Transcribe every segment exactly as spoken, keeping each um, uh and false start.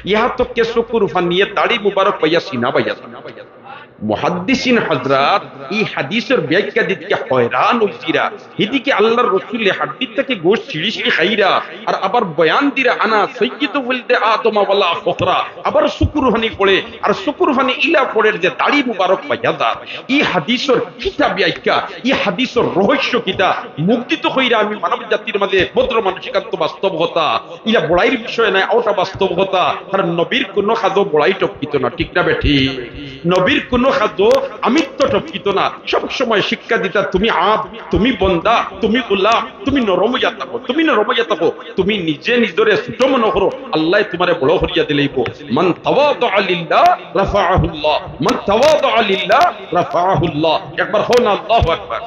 ইহা তককে চকুর পানিয়ে দাড়ি মুবারক বাইয়া সিনা বাইয়া। মুহাদ্দিসিন হযরত ই হাদিসর ব্যাখ্যা দিতে হয়রান অইছিরা। হিদিকে আল্লাহর রসুলে হাড্ডির থাকি গোশত ছিড়ি ছিড়ি খাইরা, আর আবার বয়ান দিরা, "আনা সাইয়্যিদু ওয়ালাদি আদম ওয়ালা ফখরা।" আবার চকুর পানি পড়ে, আর চকুর পানি ইলা পড়ের যে দাড়ি মুবারক বাইয়া যার। ই হাদিসর কিতা ব্যাখ্যা, ই হাদিসর রহস্য কিতা? মুগ্ধিত কইরা আমি মানব জাতির মাঝে ভদ্র মানসিকান্ত বাস্তব কথা। ইলা বড়াইর বিষয় নায়, ওটা বাস্তব কথা। কারণ নবীর কোনো কাজো বড়াই টপকিত না, ঠিক না বেঠিক? নবীর কোনো কাজো আমিত্ব টপকিত না। সব সময় শিক্ষা দিতা, "তুমি আব্দ, তুমি বন্দা, তুমি গোলাম, তুমি নরম অইয়া থাকো, তুমি নরম অইয়া থাকো।" তুমি নিজে নিজরে ছোট মনো করো, আল্লায় তুমারে বড় করিয়া দিলাইবো। "মান তাওয়াদা লিল্লাহ রাফাআহুল্লাহ, মান তাওয়াদা লিল্লাহ রাফাআহুল্লাহ।" একবার কও না, আল্লাহু আকবার।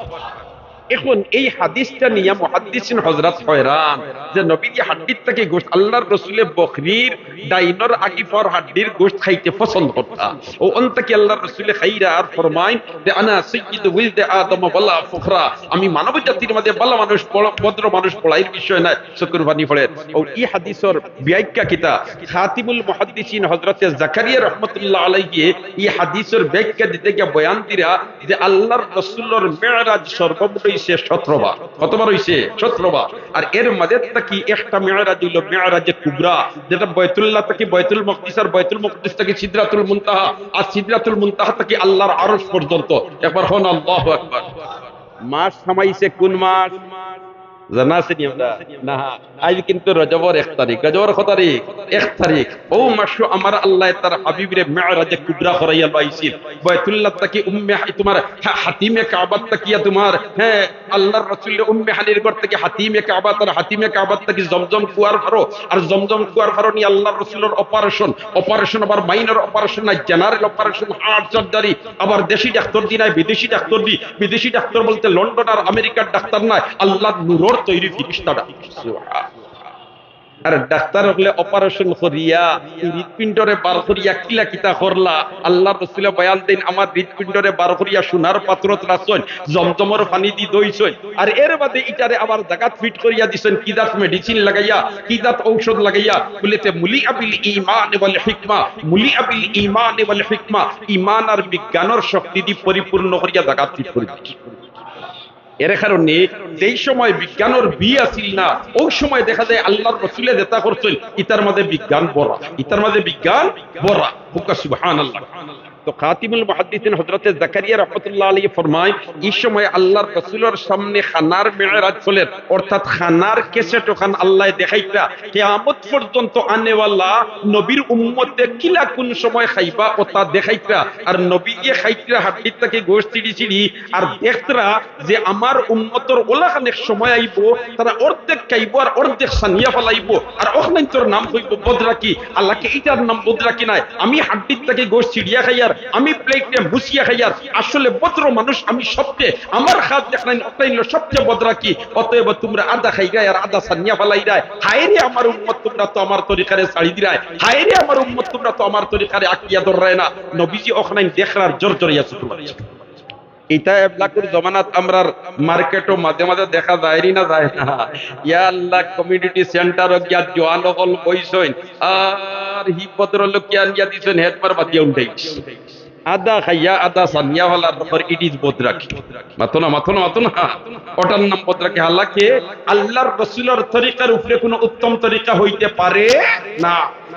এখন এই হাদিসটা নিয়া মুহাদ্দিসিন হযরত হয়রান যে নবীজি হাড্ডির থাকি গোশত, আল্লাহর রসুলে বকরির ডাইনর আগি পাওর হাড্ডির গোশত খাইতে পছন্দ করতা। অউ অন থাকি আল্লাহর রসুলে খাইরা আর ফরমাইন যে, "আনা সাইয়্যিদু ওয়ালাদি আদম ওয়ালা ফখরা।" আমি মানব জাতির মাঝে ভালা মানুষ, বড়, ভদ্র মানুষ, বড়াইর বিষয় নায়, চকুর পানি পড়ের। অউ ই হাদিসর ব্যাখ্যা কিতা? খাতিমুল মুহাদ্দিসিন হযরতে জাকারিয়া রহমতুল্লাহ আলাইহি ই হাদিসর ব্যাখ্যা দিতে গিয়া বয়ান দিরা যে আল্লাহর রসুলর মেরাজ সর্বমোট অইছে সতরো বার। কতবার অইছে? সতরো বার। আর এর মাঝে থাকি একটা মেরাজ অইলো মেরাজে কুবরা, যেটা বায়তুল্লাহ থাকি বায়তুল মকদিস, আর বায়তুল মকদিস থাকি সিদরাতুল মুনতাহা, আর সিদরাতুল মুনতাহা থাকি আল্লাহর আরশ পর্যন্ত। একবার কও না, আল্লাহু আকবার। মাস হামাইছে কোন মাস? জানা আছে নি আমরা? না। আইজ কিন্তু রজবর এক তারিখ। রজবর কত তারিখ? এক তারিখ। অউ মাসো আমার আল্লায় তার হাবিবরে মেরাজে কুবরা করাইয়া লইছিল। বায়তুল্লাহ থাকি উম্মে হা-, তুমার হা-, হাতিমে কাবাত থাকিয়া তুমার, হ্যাঁ, আল্লাহর রসুলরে উম্মে হানির ঘর থাকি হাতিমে কাবাত, আর হাতিমে কাবাত থাকি জমজম কুয়ার পারো, আর জমজম কুয়ার পারো নি আল্লাহর রসুলর operation, operation আবার minor operation নায়, general operation, heart surgery, আবার দেশি ডাক্তার দি নায়, বিদেশি ডাক্তার দি। বিদেশি ডাক্তার বলতে লন্ডন আর আমেরিকার ডাক্তার নায়, আল্লাহর নূরর তৈরি ফিরিস্তা ডাক্তার। আর ডাক্তার অকলে operation করিয়া ই হৃদপিণ্ডরে বার করিয়া কিলা কিতা করলা, আল্লাহর রসুলে বয়ান দেইন, "আমার হৃদপিণ্ডরে বার করিয়া সোনার পাত্রত রাখছইন, জমজমর পানি দি ধইছইন, আর এর বাদে ইটারে আবার জাগাত fit করিয়া দিছইন, কি জাত medicine লাগাইয়া, কি জাত ঔষধ লাগাইয়া।" বুলে, "তে মুলিআ বিল ঈমান ওয়াল হিকমা, মুলিআ বিল ঈমান ওয়াল হিকমা, ঈমান আর বিজ্ঞানর শক্তি দি পরিপূর্ণ করিয়া জাগাত fit করি দিছইন।" এর কারণে যেই সময় বিজ্ঞানর বি আছিল না, অউ সময় দেখা যায় আল্লাহর রসুলে যেটা করছইন, ইতার মাঝে বিজ্ঞান ভরা, ইতার মাঝে বিজ্ঞান ভরা। কউক্কা সুবহানাল্লাহ। তো খাতিমুল মুহাদ্দিসিন হযরতে জাকারিয়া রহমতুল্লাহ আলাইহি ফরমায়, ই সময় আল্লাহর রসুলর সামনে খানার মেরাজ চলের, অর্থাৎ খানার cassette অখান আল্লায় দেখাইতরা, কিয়ামত পর্যন্ত আনেওয়ালা নবীর উম্মতে কিলা কোন সময় খাইবা, অতা দেখাইতরা। আর নবীয়ে খাইতরা হাড্ডির থাকি গোশত ছিড়ি ছিড়ি, আর দেখতরা যে আমার উম্মতর অলাখান এক সময় আইবো, তারা অর্ধেক খাইবো আর অর্ধেক সানিয়া ফালাইবো, আর অখনাইন্তর নাম অইবো বদরাকি। আল্লাহকে ইটার নাম বদরাকি নায়। আমি হাড্ডির থাকি গোশত ছিড়িয়া খাইয়ার, আমি plate-এ মুছিয়া খাইয়ার, আসলে ভদ্র মানুষ আমি সবচেয়ে, আমার কাজ দেখনাইন অটাইন অইলো সবচেয়ে বদরাকি। অতএব তুমরা আধা খাইরায় আর আধা সানিয়া ফালাইরায়। হায়রে আমার উম্মত, তুমরা তো আমার তরিকারে ছাড়ি দিরায়। হায়রে আমার উম্মত, তুমরা তো আমার তরিকারে আঁকড়িয়া ধররায় না। নবীজি অখনাইন দেখরার জরজরাইয়া চকুর পানি। ইতা এবলাকুর জমানাত আমরার মার্কেটো মাঝে মাঝে দেখা যায় নি না যায় না? ইয়া আল্লাহ, community centre-ও গিয়া জোয়ান অকল বইছইন, আর হি ভদ্রলোকে আনিয়া দিছইন, হেতমার বাদ দিয়া উল্টাইছে। আধা খাইয়া আধা সানিয়া ফালার পর, it is বদরাকি। মাতো না, মাতো না, মাতো না। অটার নাম বদরাকি। হালাকে আল্লাহর রসুলর তরিকার উপরে কোনো উত্তম তরিকা হইতে পারে না।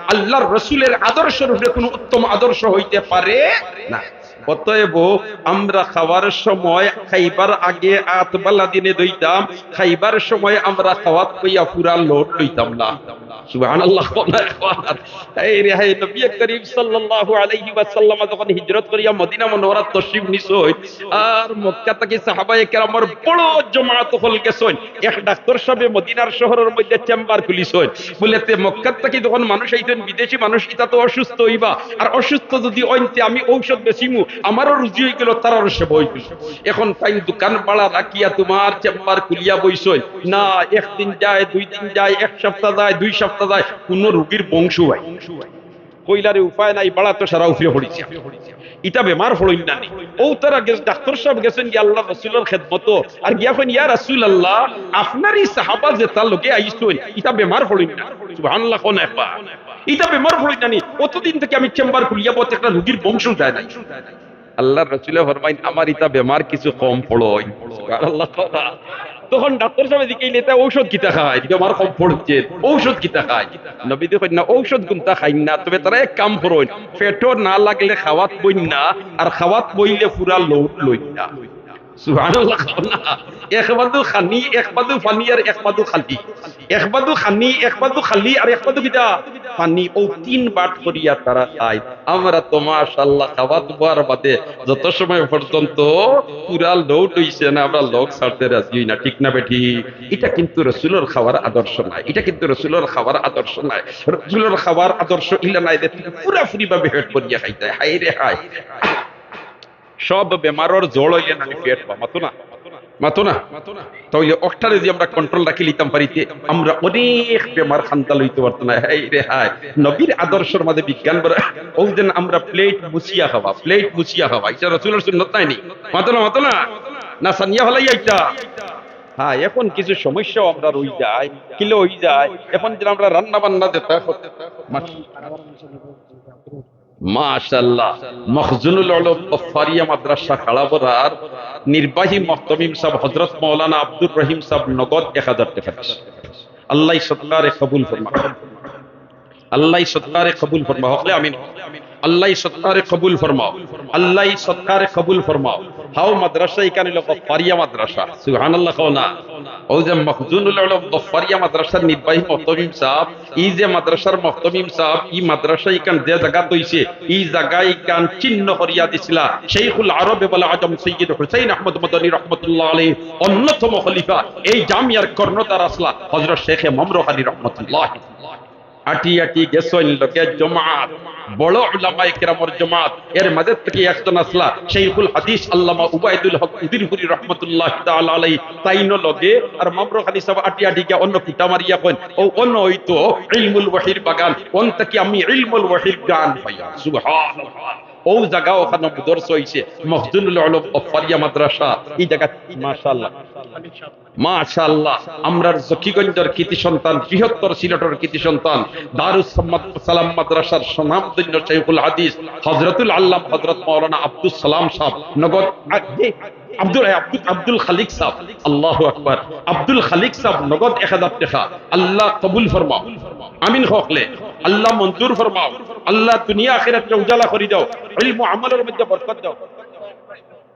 আল্লাহর রসুলের আদর্শর উপরে কোনো উত্তম আদর্শ হইতে পারে না। অতএব আমরা খাওয়ার সময়, খাইবার আগে আত বালা দিনে ধইতাম, খাইবার সময় আমরা খাওয়াত কইয়া পুরা load লইতাম না। সুবহানাল্লাহ। এই রে, হায়, নবী করিম সাল্লাল্লাহু আলাইহি ওয়াসাল্লাম যখন হিজরত করিয়া মদিনা মুনাওয়ারাত তশরিফ নিছইন, আর মক্কা থাকি সাহাবায়ে কেরামর বড় জমাত অকল গেছইন। এক ডাক্তার সাহেবে মদিনার শহরর মধ্যে chamber খুলিছইন। বুলে, তে মক্কা থাকি যখন মানুষ আইছইন, বিদেশি মানুষ, ইতা তো অসুস্থ অইবা, আর অসুস্থ যদি অইন, তে আমি ঔষধ বেচিমু, আমারও রুজি অইগেলো, তারারও সেবা অইগেলো। এখন তাইন দোকান ভাড়া রাখিয়া তুমার chamber খুলিয়া বইছইন না, একদিন যায়, দুই দিন যায়, এক সপ্তাহ যায়, দুই সপ্তাহ যায়, কোনো রুগীর বংশ হয়। কইলা রে, উপায় নাই, বাড়া তো সারা উফরে পড়িছে। ইতা বেমার পড়ইন না নি? অউ তারা গেছ-, ডাক্তর সাব গেছইন গিয়া আল্লার রসুলর খেদমতো, আর গিয়া কইন, "ইয়া রাসুলাল্লাহ, আপনার ই সাহাবা যেতা লগে আইছইন, ইতা বেমার পড়ইন না?" সুবহানাল্লাহ, কও না একবার। ইতা বেমার পড়ইন না নি? অতদিন থাকি আমি চেম্বার খুলিয়া বত একটা রুগীর বংশ যায় না। আল্লার রসুলে ফরমাইন, "আমার ইতা বেমার কিছু কম পড়ইন।" সুবহানাল্লাহ। তখন ডাক্তর সাবে জিকাইলে, "ইতা ঔষধ কিতা খাইন? বেমার কম পড়ছে, ঔষধ কিতা খাইন?" নবীজি কইন না, "ঔষধ কুনতা খাইন না, তবে তারা এক কাম করইন, পেটো না লাগলে খাওয়াত বইন না, আর খাওয়াত বইলে পুরা load লইন না।" সুবহানাল্লাহ। এক বাদু খানি, এক বাদু পানি, আর এক বাদু খালি। এক বাদু খানি, এক বাদু খালি, আর এক বাদু কিতা? পানি। অউ তিন বাট করিয়া তারা খায়। আমরা তো মাশাআল্লাহ খাওয়াত বওয়ার বাদে যত সময় পর্যন্ত পুরা load অইছে না, আমরা লগ ছাড়তে রাজি অই না, ঠিক না বেঠিক? ইটা কিন্তু রসুলর খাওয়ার আদর্শ নায়, ইটা কিন্তু রসুলর খাওয়ার আদর্শ নায়। রসুলর খাওয়ার আদর্শ ইলা নায় যে তুমি পুরাপুরি ভাবে পেট ভরিয়া খাইতায়। হায় রে হায়। সব বেমারর জড় অইলে না পেট বা মাতো না, মাতো না। তাইলে অকটারে যদি আমরা control রাখি লিতাম পারিতে, আমরা অনেক বেমার খান্দাল অইতো পারতো না। হায় রে হায়, নবীর আদর্শর মাঝে বিজ্ঞান বড়। অউ যেন আমরা plate মুছিয়া খাওয়া, plate মুছিয়া খাওয়া, ইটা রসুলর সুন্নত নায় নি? মাতো না, মাতো না। না সানিয়া ফালাইয়া ইটা। হ্যাঁ, এখন কিছু সমস্যাও আমরা রই যায়, কিলা অই যায়। এখন যেন আমরা রান্না বান্না যেতা করতে, মাশাআল্লাহ। মখজুনুল উলুম গফফারিয়া মাদ্রাসা কালাবরার নির্বাহী মুহতামিম সাব হযরত মাওলানা আব্দুর রহিম সাব নগদ এক হাজার টেকা দিছে। আল্লাহ সদকারে কবুল ফরমাও। আল্লাহ সদকারে কবুল ফরমাও। হকলে আমিন। আল্লাহ সদকারে কবুল ফরমাও। আল্লাহ সদকারে কবুল ফরমাও। হাও মাদ্রাসা ইখান অইলো গফফারিয়া মাদ্রাসা। সুবহানাল্লাহ কও না। অউ যে মখজুনুল উলুম গফফারিয়া মাদ্রাসার নির্বাহী মুহতামিম সাব, ই যে মাদ্রাসার মুহতামিম সাব, ই মাদ্রাসা ইখান যে জাগাত অইছে, ই জাগা ইখান চিহ্ন করিয়া দিছিলা শাইখুল আরব ওয়াল আজম সৈয়দ হুসাইন আহমদ মদনী রহমতুল্লাহ আলাইহি, অন্যতম খলিফা, এই জামিয়ার কর্ণধার আছলা হযরত শেখ ইমাম রুহানী রহমতুল্লাহ। আটি আটি গেছইন লগে জমাত, বড় উলামায়ে কেরামর জমাত, এর মাঝে থাকি একজন আছলা শাইখুল হাদিস আল্লামা উবাইদুল হক উদিরপুরি রহমতুল্লাহ তাআলা আলাইহি, তাইনও লগে। আর ইমাম রুহানী সাব আটি আটি গিয়া অনো খুটা মারিয়া কইন, অউ অনো অইতো ইলমুল ওহীর বাগান, অন থাকি আমি ইলমুল ওহীর গান পাইয়ার। সুবহানাল্লাহ। অউ জাগা অখানো মুদরসা অইছে, মখজুনুল উলুম গফফারিয়া মাদ্রাসা, ই জাগা, মাশাআল্লাহ। মাশাআল্লাহ, আমরার জকিগঞ্জর কৃতি সন্তান, বৃহত্তর সিলেটর কৃতি সন্তান, দারুস সালাম মাদ্রাসার সুনামধন্য শাইখুল হাদিস হযরতুল আল্লাম হযরত মাওলানা আব্দুস সালাম সাব নগদ, আ, জি, আব্দুল, আব্দুল, আব্দুল খালিক সাব, আল্লাহু আকবার, আব্দুল খালিক সাব নগদ এক হাজার টেকা। আল্লাহ কবুল ফরমাও, আমিন কও হকলে। আল্লাহ মঞ্জুর ফরমাও, আল্লাহ দুনিয়া আখিরাতরে উজালা করি দাও, ইলম আমলর মধ্যে বরকত দাও।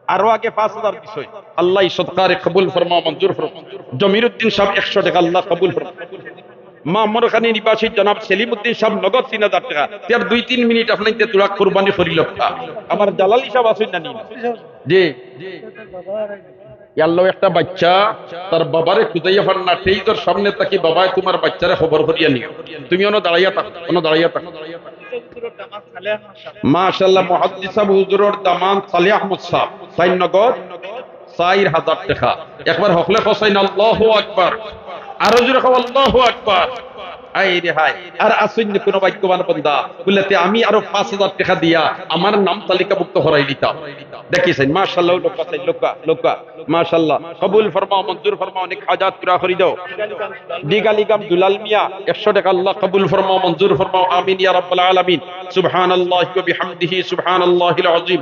আরো আগে পাঁচ হাজার দিছইন। আল্লাহ ই সদকারে কবুল ফরমাও, মঞ্জুর ফরমাও। জমিরুদ্দিন সাব একশো টেকা, আল্লাহ কবুল ফরমাও। মামরখানি নিবাসী জনাব সেলিমউদ্দিন সাব নগদ তিন হাজার টেকা। তে আর দুই তিন মিনিট আপনাইনতে তুরা কুরবানি করিলাউক্কা। আমার জালালি সাব আছইন না নি? জি। ইয়াল্লাহ, একটা বাইচ্চা তার বাবারে খুঁজাইয়া পার না, টেইজর সামনে থাকি, "বাবায় তুমার বাইচ্চারে খবর করিয়া নিও, তুমি অনো দাঁড়াইয়া থাকো, অনো দাঁড়াইয়া থাকো।" মাশাআল্লাহ, মুহাদ্দিস সাব হুজুরর দামান সালেহ আহমদ সাব, তাইন নগদ চাইর হাজার টেকা। একবার হকলে কও চাইন, আল্লাহু আকবার। আরো জোরে কও, আল্লাহু আকবার। আয় রে হায়, আর আছইন নি কুনু ভাগ্যবান বান্দা, বুলে, "তে আমি আরো পাঁচ হাজার টেকা দিয়া আমার নাম তালিকাভুক্ত করাই দিতাম।" দেখি চাইন, মাশাআল্লাহ, লোক আছে, লোক, লোক। মাশাআল্লাহ, কবুল ফরমাও, মঞ্জুর ফরমাও, নেক হাজাত পুরা করি দাও। দিগালিগাম দুলাল মিয়া, একশো টেকা, আল্লাহ কবুল ফরমাও, মঞ্জুর ফরমাও, আমিন ইয়া রাব্বাল আলামিন। সুবহানাল্লাহি ওয়া বিহামদিহি, সুবহানাল্লাহিল আযীম।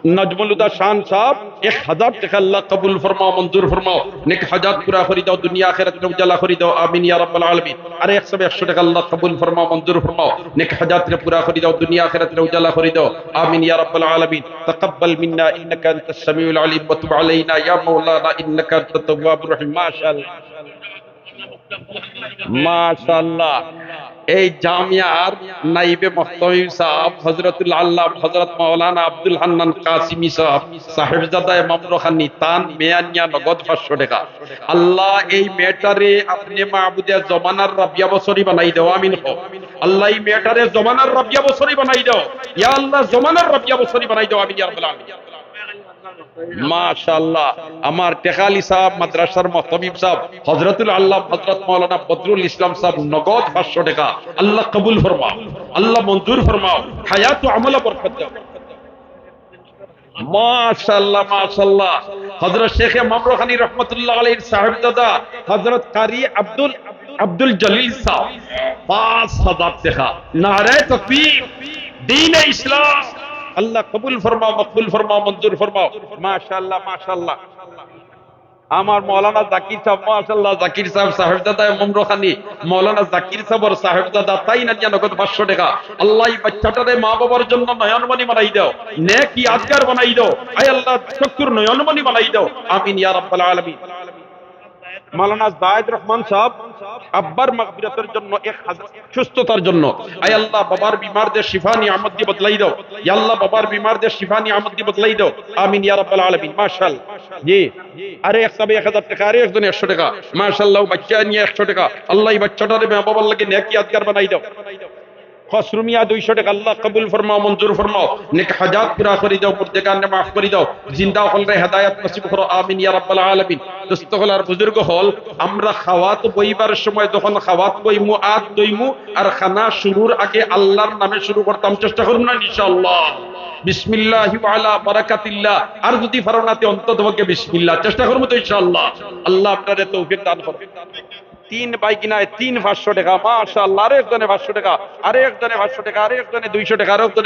নাজমুল হুদা শান সাব, এক হাজার টেকা, আল্লাহ কবুল ফরমাও, মঞ্জুর ফরমাও, নেক হাজাত পুরা করি দাও, দুনিয়া আখিরাতরে উজালা করি দাও, আমিন ইয়া রাব্বাল আলামিন। আর এক সাব একশো টেকা, আল্লাহ কবুল ফরমাও, মঞ্জুর ফরমাও, নেক হাজাতরে পুরা করি দাও, দুনিয়া আখিরাতরে উজালা করি দাও, আমিন ইয়া রাব্বাল আলামিন। তাকাব্বাল মিন্না ইন্নাকা আনতাস সামিউল আলিম ওয়া তুব আলাইনা ইয়া মাওলানা ইন্নাকা আনতাত তাওয়াবুর রহিম। মাশাআল্লাহ। মাশাআল্লাহ। এই জামিয়ার নাইবে মুহতামিম সাব, হযরতুল আল্লাম, হযরত মাওলানা আব্দুল হান্নান কাসিমি সাব, সাহেবজাদা ইমাম রুহানি, তান মেয়ে আনিয়া নগদ পাঁচশো টেকা। আল্লাহ, এই মেয়েটারে আপনে মাবুদে জমানার রাবিয়া বসরি বানাই দেও, আমিন কও। আল্লাহ, এই মেয়েটারে জমানার রাবিয়া বসরি বানাই দেও। ইয়া আল্লাহ, জমানার রাবিয়া বসরি বানাই দেও, আমিন ইয়া রাব্বাল আলামিন। মাশাআল্লাহ, আমার টেকালি সাহেব, মাদ্রাসার মুহতামিম সাহেব, হযরতুল আল্লাম হযরত মাওলানা বদরুল ইসলাম সাহেব, নগদ পাঁচশো টাকা। আল্লাহ কবুল ফরমাও, আল্লাহ মঞ্জুর ফরমাও, হায়াত ও আমলে বরকত দাও। মাশাআল্লাহ, মাশাআল্লাহ। হযরত শেখে মামরুখানী রহমতুল্লাহ আলাইহির সাহেবজাদা হযরত কারি আব্দুল, আব্দুল জলিল সাহেব, পাঁচ হাজার টাকা। নারায়ে তাকবীর, দ্বীনে ইসলাম। আল্লাহ কবুল ফরমাও, মকবুল ফরমাও, মঞ্জুর ফরমাও। মাশাআল্লাহ, মাশাআল্লাহ। আমার মাওলানা জাকির সাহেব, মাশাআল্লাহ, জাকির সাহেব, সাহেবজাদা মামরুখানী, মাওলানা জাকির সাহেবর সাহেবজাদা, তাইন আনিয়া নগদ পাঁচশো টাকা। আল্লাহ, এই বাচ্চাটারে মা বাবার জন্য নয়নমণি বানাই দাও, নেক ইয়াদগার বানাই দাও। আয় আল্লাহ, চক্ষুর নয়নমণি বানাই দাও। আমিন ইয়া রাব্বাল আলামিন। মাওলানা জায়েদ রহমান সাহেব, আব্বার মাগফিরাতের জন্য এক হাজার, সুস্থতার জন্য। আয় আল্লাহ, বাবার বিমারদের শিফা নিয়ামত দিয়ে বদলাই দাও। ইয়া আল্লাহ, বাবার বিমারদের শিফা নিয়ামত দিয়ে বদলাই দাও। আমিন ইয়া রাব্বাল আলামিন। মাশাআল্লাহ। জি, আরে এক সাবে এক হাজার টাকা, আরে একজনে একশো টাকা। মাশাআল্লাহ, বাচ্চা নিয়া একশো টাকা। আল্লাহ, এই বাচ্চাটারে মা বাবার লাগি নেক ইয়াদগার বানাই দাও। খসরু মিয়া দুইশো টাকা, আল্লাহ কবুল ফরমাও, মঞ্জুর ফরমাও, নেক হাজাত পুরা করি দাও, মুর্দেগানে মাফ করি দাও, জিন্দা অকলরে হেদায়াত নসিব করো, আমিন ইয়া রাব্বাল আলামিন। দোস্ত অকল আর বুজুর্গ অকল, আমরা খাওয়াত বইবার সময় যখন খাওয়াত বইমু, আত ধইমু, আর খানা শুরুর আগে আল্লাহর নামে শুরু করতাম, চেষ্টা করমু না ইনশাআল্লাহ? বিসমিল্লাহি ওয়া আলা বারাকাতিল্লাহ। আর যদি পারো না, তে অন্তত পক্ষে বিসমিল্লাহ। চেষ্টা করমু তো ইনশাআল্লাহ। আল্লাহ আপনারে তৌফিক দান করো। তিন ভাইগিনায় তিন পাঁচশো টাকা, মাশাআল্লাহ, আরেকজনে পাঁচশো টাকা, আরেকজনে পাঁচশো টাকা, আরেকজনে দুইশো টাকা, আরেকজনে